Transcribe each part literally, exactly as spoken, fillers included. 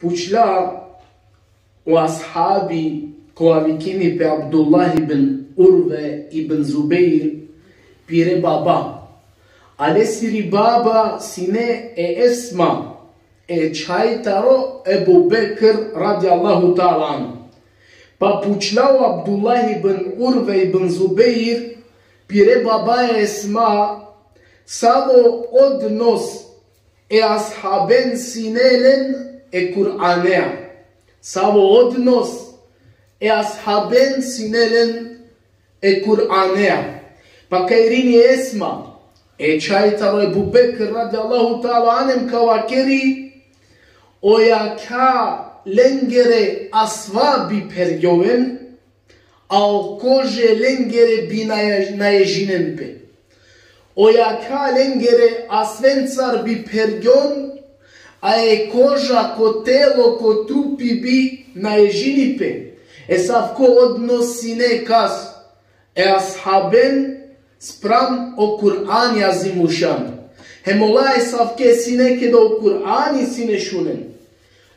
Pučla o ashabi, kova vikini pe Abdullah ibn Urve ibn Zubeir, pire baba. A lesiri baba sine e Esma, e čhaj taro Ebu Bekr radijallahu ta'ala anhu. Pa pučla o Abdullah ibn Urve ibn Zubeir, pire baba e Esma, savo odnos e ashaben sine len e Kur'anea. Savo odnos e ashaben sine len e Kur'anea. Pa ka irini Esma, e čhaj taro Ebu Bekr radijallahu ta'ala anhu, ka vakeri: o jakha lengere asva bi phergjoven, a o kože lengere bi naje-, naježinen pe. O jakha lengere asvencar bi phergjon, a e koža ko telo, ko trupi bi naježini pe. Esavko odnos sine kas? E ashaben spram o Kur'ani azimušan. Hem ola esavke sine keda o Kur'ani sine šunen.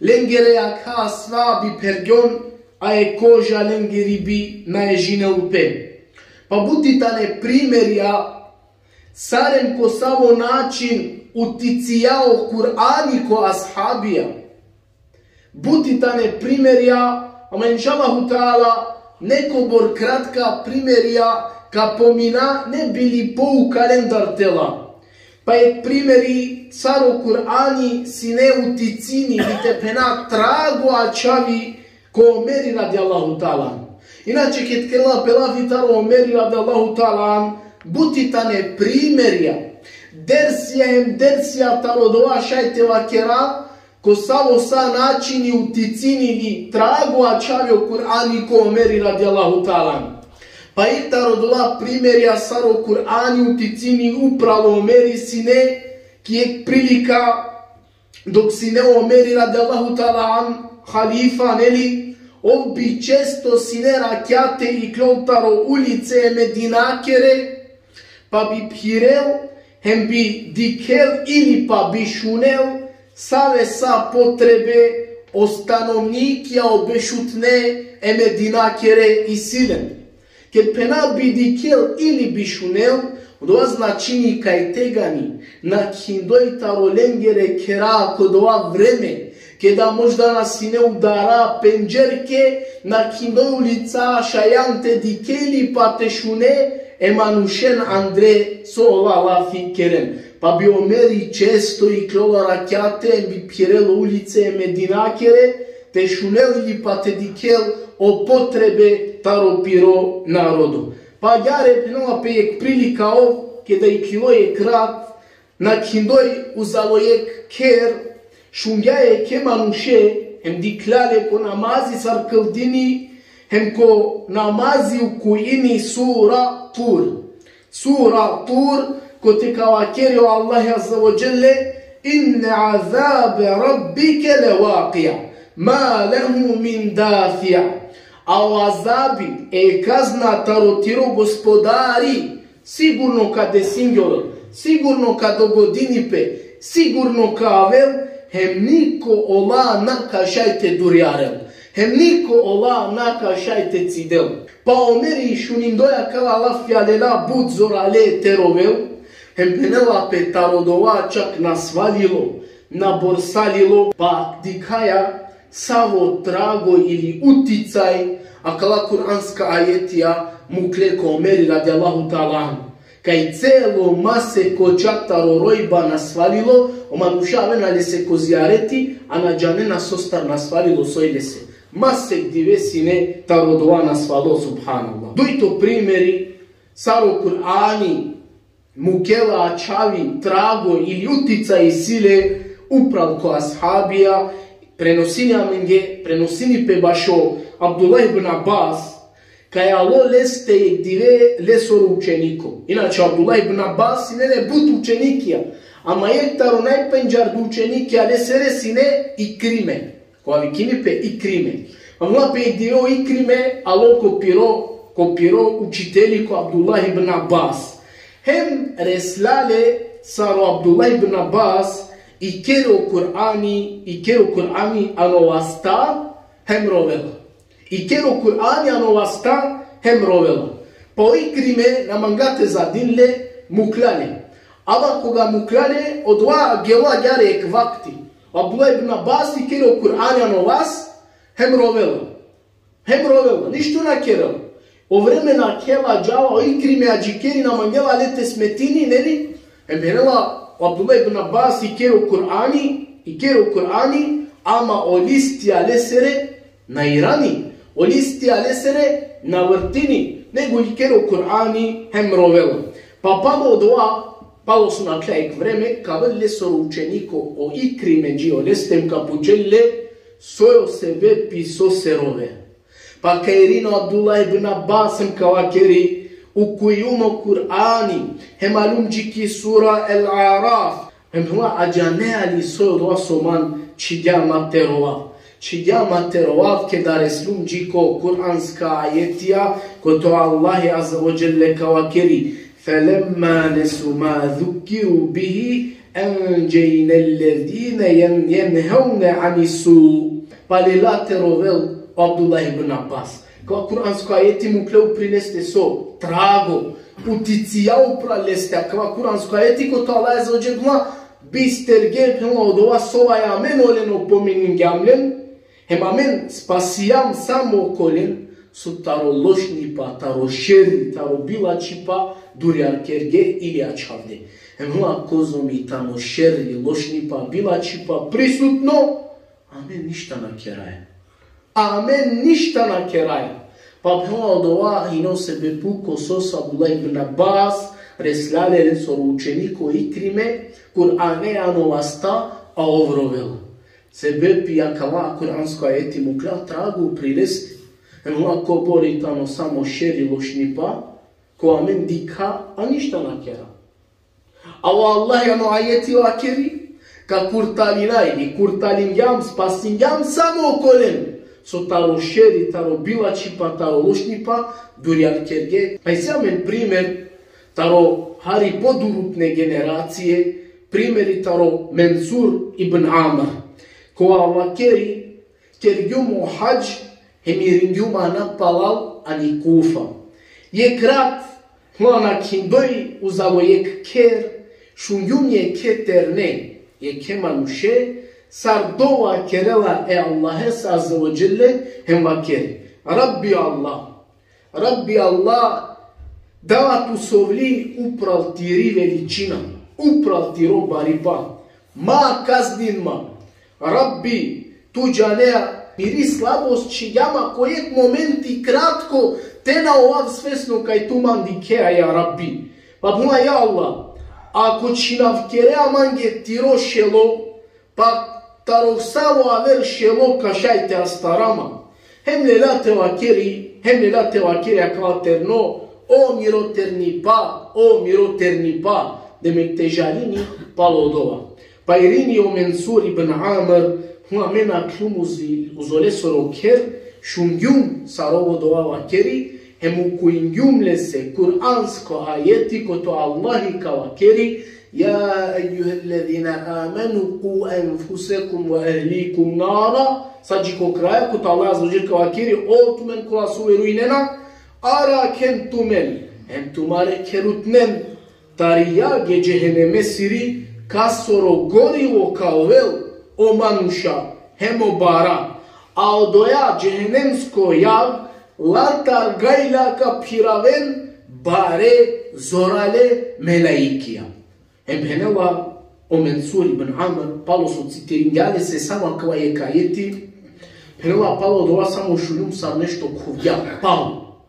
Lengere jakha asva bi phergjon, a e koža lengeri bi naježinel pe. Pa buti tane primerja, sar em ko savo način uticija o Kur'ani ko ashabija. Buti tane primerja, ama inšallahu ta'ala, nekobor kratka primerja ka pomina, ne bi li pouka lendar tela. Pa jekh primeri, sar o Kur'ani sine uticini, ili te phena trago ačhavi ko Omeri radijallahu ta'ala anhu. Inače, ked kerela pe lafi taro Omeri radijallahu ta'ala anhu, buti tane primerja, dersija hem dersija taro dova šaj te vakera, ko savo sa načini uticini ili trago ačhavi o Kur'ani ko Omeri radijallahu ta'ala anhu. Pa i taro dola primerja sar o Kur'ani uticini upralo Omeri sine, ki jekh prilika dok sine Omeri radijallahu ta'ala anhu halifa, neli, ov bi često sine rakjate iklol taro ulice e Medinakere, pa bi phirel, hem bi dikhel ili pa bi šunel save sa potrebe o stanovnikija, o bešutne e Medinakere isi len. Ked phena bi dikhel ili bi šunel, odova značini kaj tegani nakhindoj taro lengere khera ko dova vreme, keda možda na sine udara pendžerke, nakhindoj ulica šajan te dikhe ili pa te šune e manušen andre so ola lafi keren. Pa bi Omeri često iklola rakjate, bi phirel ulice e Medinakere, te šunel ili pa te dikhel o potrebe taro piro narodo. Pa agjaar phenela pe jekh prilika ov, keda iklilo jekh rat, nakhindoj uzalo jekh kher, šungja jekhe manuše, hem dikhlja le ko namazi sar kldini, hem ko namazi ukujini sura Tur. Sura Tur, kote ka vakeri o Allah azze ve dželle: inne azabe rabbike levakija, ma lehu min dafija. A o azabi, e kazna taro tiro Gospodari, sigurno ka desingjol, sigurno ka dogodini pe, sigurno ka avel, hem niko ola na ka šaj te durjarel, hem niko ola na ka šaj te cidel. Pa Omeri šunindoj akala lafija lela but zorale te rovel, hem phenela pe taro dova čak nasvalilo, naborsalilo, pa dikhaja savo trago ili uticaj akala kuranska ajetija mukle ko Omeri radijallahu ta'ala anhu. Kaj celo masek ko čak taro rojba nasvalilo, o manuša avena lese ko zijareti, a na džanena sostar nasvalilo soj lese. Masek dive sine taro dova nasvalo, subhanallah. Dujto primeri, sar o Kur'ani mukela ačhavi trago ili uticaj isi le upral ko ashabija, prenosini amenge, prenosini pe bašo Abdullah ibn Abbas, kaj alo leste jekh dive lesoro učeniko. Inače, Abdullah ibn Abbas sine le but učenikija, ama jekh taro najpendžardo učenikija lesere sine Ikrime. Kova vikini pe Ikrime. Phenela pe jekh dive o Ikrime alo ko piro, ko piro učiteli, ko Abdullah ibn Abbas. Hem resla le sar o Abdullah ibn Abbas I kero Kur'ani, i kero Kur'ani ano vasta hem rovela. I kero Kur'ani ano vasta hem rovela. Pa o Ikrime na manga te zadini le, mukla le. Ama koga mukla le, odova gelo agjaar jekh vakti. Abdullah ibn Abbas i kero Kur'ani ano vas hem rovela. Hem rovela, ništo na kerela. O vreme nakhela, džala, o Ikrime adžikeri, na mangela le te smetini, neli? Hem phenela, o Abdullah ibn Abbas i kero Kur'ani, i kero Kur'ani, ama o listija lesere na irani, o listija lesere na vrtini, nego i kero Kur'ani hem rovela. Pa palo odova, palo so nakhla jekh vreme, ka avel lesoro učeniko o Ikrime dži oleste hem ka pučel le, soj o sebepi sose rove. Pa ka irini o Abdullah ibn Abbas hem ka vakeri, ukujum o Kur'ani, hem aljum dži ki sura El-Araf, hem phenela, a džanea li soj odova so man čhidja ma te rovav. Čhidja ma te rovav keda resljum dži ko kuranska ajetija, kote o Allahi Azze ve Dželle ka vakeri, فَلَمَّا نَسُوا مَا ذُكِّرُوا بِهِ أَنْجَيْنَا الَّذِينَ يَنْ-، يَنْهَوْنَ عَنِ السُّوءِ. Pa lela te rovel o Abdullah ibn Abbas. Kava kuransko ajeti mukle upri leste so, trago, uticija upral leste, kava kuransko ajeti kote o Allah Azze ve Dželle bistergje, phenela, odova soj amen olen opomeningjam len, hem amen spasijam samo okolen so taro lošnipa, taro šeri, taro bilačhipa durjarkerge ili ačhavde. Hem phenela, kozom i tano šeri, lošnipa, bilačhipa prisutno, amen ništa na keraja. Amen ništa na keraja. Pa phenela, odova hine o sebepi kosose Abdullah ibn Abbas, resla le lesoro učeniko Ikrime, Kur'ani ano vasta, a ov rovela. Sebepi akava kuransko ajeti mukla trago upri leste. Hem phenela, kobor i tano samo šeri, lošnipa, ko amen dikha, a ništa na kera. A o Allah ano ajeti vakeri, ka kurtalinaj, i kurtalingjam, spasingjam samo okolen so taro šeri, taro bilačhipa, taro lošnipa durjarkerge. Pa isi amen primer taro hari podurutne generacije, primeri taro Mensur ibn Amr. Kova vakeri, kergjum o hadž, hem iringjum napalal ani Kufa. Jekh rat, phenela, nakhindoj uzo jekh kher, šungjum jekhe terne, jekhe manuše, sar dova kerela e Allahes Azze ve Dželle, hem vakeri: Rabbi Allah, Rabbi Allah, dava tu sovli upral tiri veličina, upral tiro baripa. Ma kaznin ma. Rabbi, tu džanea, miri slabost čhidja ma ko jekh momenti kratko, te na ovav svesno kaj tu man dikhea, ja Rabbi. Pa phenela, ja Allah, ako čhinavkerea mange tiro šelo, pa taro savo aver šelo ka šaj te astara ma. Hem lela te vakeri, hem lela te vakeri akava terno: O miro ternipa, o miro ternipa, demek te žalini palo odova. Pa irini o Mensur ibn Amr, phenela, amen akhljum uzi-, uzo lesoro kher, šungjum sar ov odova vakeri, hem ukujingjum lese kuransko ajeti kote o Allahi ka vakeri: يا أيها الذين آمنوا قوا أنفسكم وأهليكم نارا. Sa dži ko kraja, kote o Allah Azze ve Dželle ka vakeri: O tumen kola so verujnena, arakhen tumen, hem tumare kherutnen tari jag e džehenemesiri, kasoro gorivo ka ovel, o manuša hem o bara. A odoja džehenemsko jag latar gajla ka phiraven bare zorale melaikija. Hem phenela o Mensur ibn Amr, palo so citiringja lese samo akava jekh ajeti, phenela, palo odova samo šungjum sar nešto khuvgja, palo.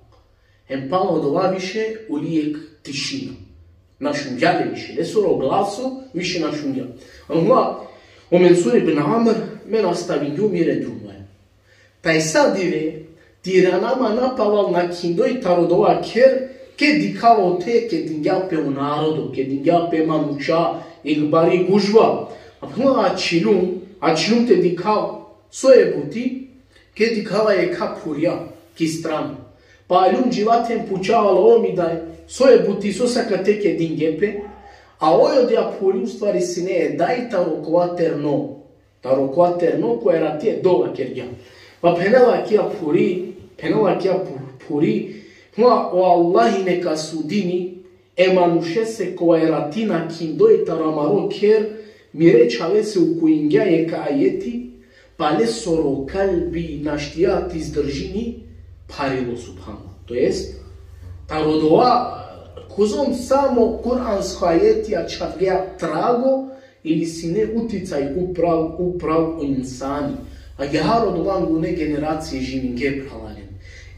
Hem palo odova više uli jekh tišina. Na šungja le više, lesoro glaso više na šungja. Ama o Mensur ibn Amr, me nastavingjum mire drumoja. Tajsa dive, te irana ma napalal, nakhindoj taro odova kher, ked dikhava ote, ked dingja pe o narodo, ked dingja pe manuša, jekh bari gužva. A phenela, ačhiljum, ačhiljum te dikhav so e buti, ked dikhava jekha phurja ki strana. Pa aljum dži late hem pučava la: O mi daj, so e buti, sose akate kedinge pe? A oj odija phuri, u stvari, sine e daj taro kova terno. Taro kova terno, ko erati e dova kergja. Pa phenela akija phuri, phenela akija phu-, phuri, hua o Allahi neka sudini e manušese kova erati nakhindoj taro amaro kher, mire čhavese ukujingja jekh ajeti, pa lesoro kalbi našti te izdržini, pharilo, subhanallah. To jest, taro dova, kozom samo kuransko ajeti ačhavgja trago, ili sine uticaj upral, upral o insani. Agjaar odova angune generacije živinge, phralalen.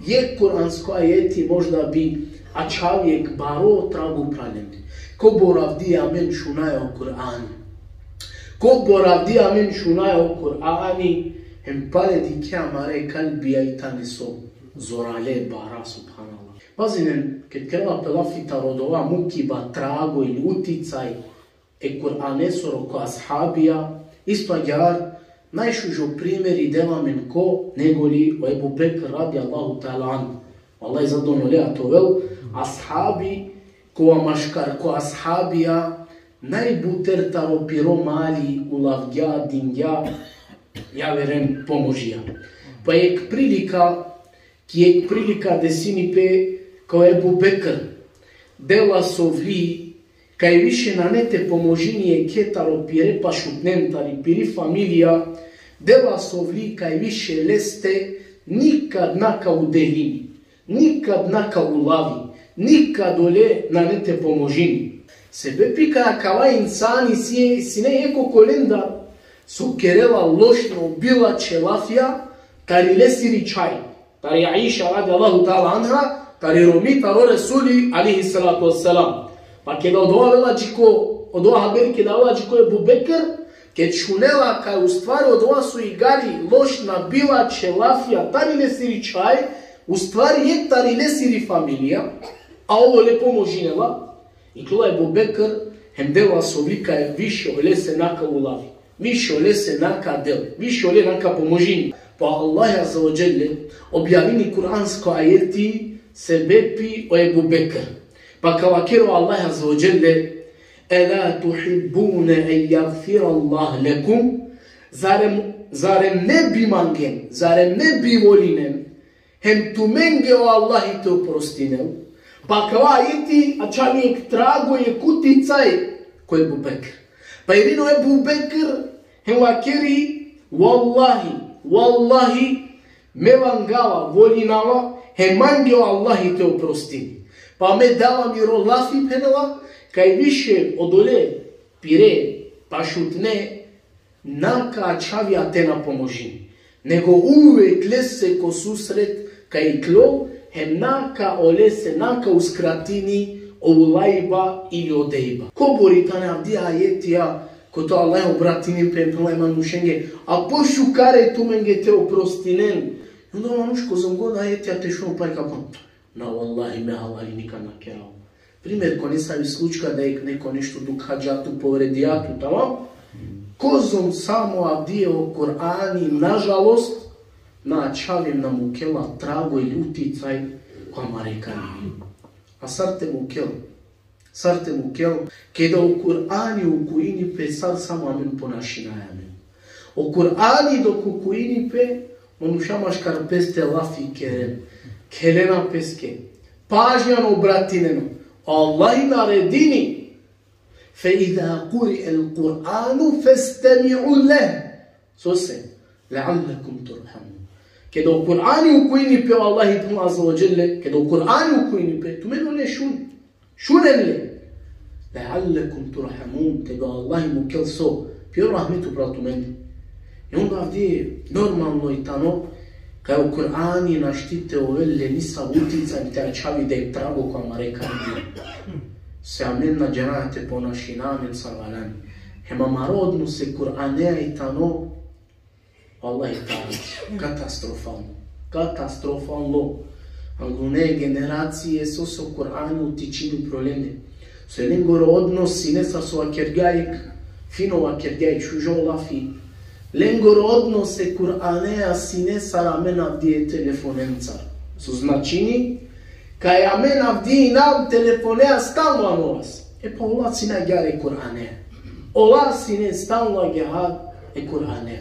Jekh kuransko ajeti možda bi ačhavi jekh baro trago upral lende. Kobor avdive amen šunaja o Kur'ani. Kobor avdive amen šunaja o Kur'ani, hem pale dikhe amare kalbija i tane so zorale, bara, subhanallah. Pazinen, ked kerela pe lafi taro dova mukiba, trago ili uticaj e Kur'anesoro ko ashabija, isto agjaar, najšužo primeri dela amen ko, nego li o Ebu Bekr radijallahu ta'ala anhu. Allah zadovoljno le, a te ovel ashabi, kova maškar ko ashabija najbuter taro piro mali ulavgja, dingja, javeren pomožija. Pa jekh prilika, ki jekh prilika desini pe kaj o Ebu Bekr dela sovli kaj više nane te pomožini jekhe taro pire pašutnen, tari piri familija, dela sovli kaj više leste nikad na ka udelini, nikad na ka ulavi, nikad ole nane te pomožini. Sebepi kaj akava insani si-, sine jekh okolendar so kerela lošno, bilačhe lafija tari lesiri čhaj, tari Aiša radijallahu ta'ala anha, tari romni taro Resuli alejhi salatu vesselam. Pa keda odova avela dži ko, odova haberi keda avela dži ko Ebu Bekr, ked šunela kaj u stvari odova so igari lošna, bilačhe lafija tari lesiri čhaj, u stvari jekh tari lesiri familija, a ov ole pomožinela, iklola Ebu Bekr, hem dela sovli kaj više olese na ka ulavi, više olese na ka del, više ole na ka pomožini. Pa Allah azze ve dželle objavini kuransko ajeti sebepi o Ebu Bekr. Pa ka vakeri o Allah azze ve dželle: "Ela tuhibbune en jagfira Allah lekum?" Zarem, zarem ne bi mangen, zarem ne bi volinen hem tumenge o Allahi te oprostinel? Pa akava ajeti ačhavi jekh trago, jekh uticaj ko Ebu Bekr. Pa irini o Ebu Bekr hem vakeri: "Vallahi, vallahi, me vangava, volinava, hem mange o Allahi te oprostini." Pa me dava miro lafi, phenela, kaj više odole pire pašutne na ka ačhavi te na pomožini, nego uvek lese ko susret ka iklol, hem na ka olese, na ka uskratini o ulajba ili o dejba. Kobor i tane avdive ajetija, kote o Allah obratini pe, phenela, e manušenge: "A pošukar e tumenge te oprostinen." I onda o manuš kozom god ajetija te šunel, pari ka phenel: "Na, vallahi, me halali nikad na kerav." Primer, ko nesavi slučka da jekh neko nešto dukhađa tu, povredija tu, tamam? Kozom samo avdive o Kur'ani, nažalost, na ačhavi, na mukela trago ili uticaj ko amare kalbi. A sar te mukel? Sar te mukel, keda o Kur'ani ukujini pe, sar samo amen ponašinaja amen? O Kur'ani dok ukujini pe, manuša maškar peste lafi keren, khelena peske, pažnja na obratinena. Allah naredini: "Fe iza kuri'el Kur'anu festemi'u leh." Sose? "Leallekum turhamun." Keda o Kur'ani ukujini pe, o Allahi, phenela, azze ve dželle, keda o Kur'ani ukujini pe, tumen ole šun. Šunen le. "Leallekum turhamun", te bi o Allahi mukel so, piro rahmeti upral tumende. I onda avdive normalno i tano kaj o Kur'ani našti te ovel le nisav uticaj te ačhavi da jekh trago ko amare kalbi. Se amen na džanaja te ponašina amen sar valjani. Hem amaro odnos e Kur'anea i tano, vallahi, taro, katastrofalno. Katastrofalno. Angune generacije so, so Kur'ani utičini upro lende. So lengoro odnos sine sar so vakergja jekh, fino vakergja jekh šužo lafi. Lengoro odnos e Kur'anea sine sar amen avdive telefonencar. So značini, kaj amen avdive inam telefonea stalno ano vas. E pa ola sine agjaar e Kur'ane. Ola sine stalno agjaar e Kur'ane.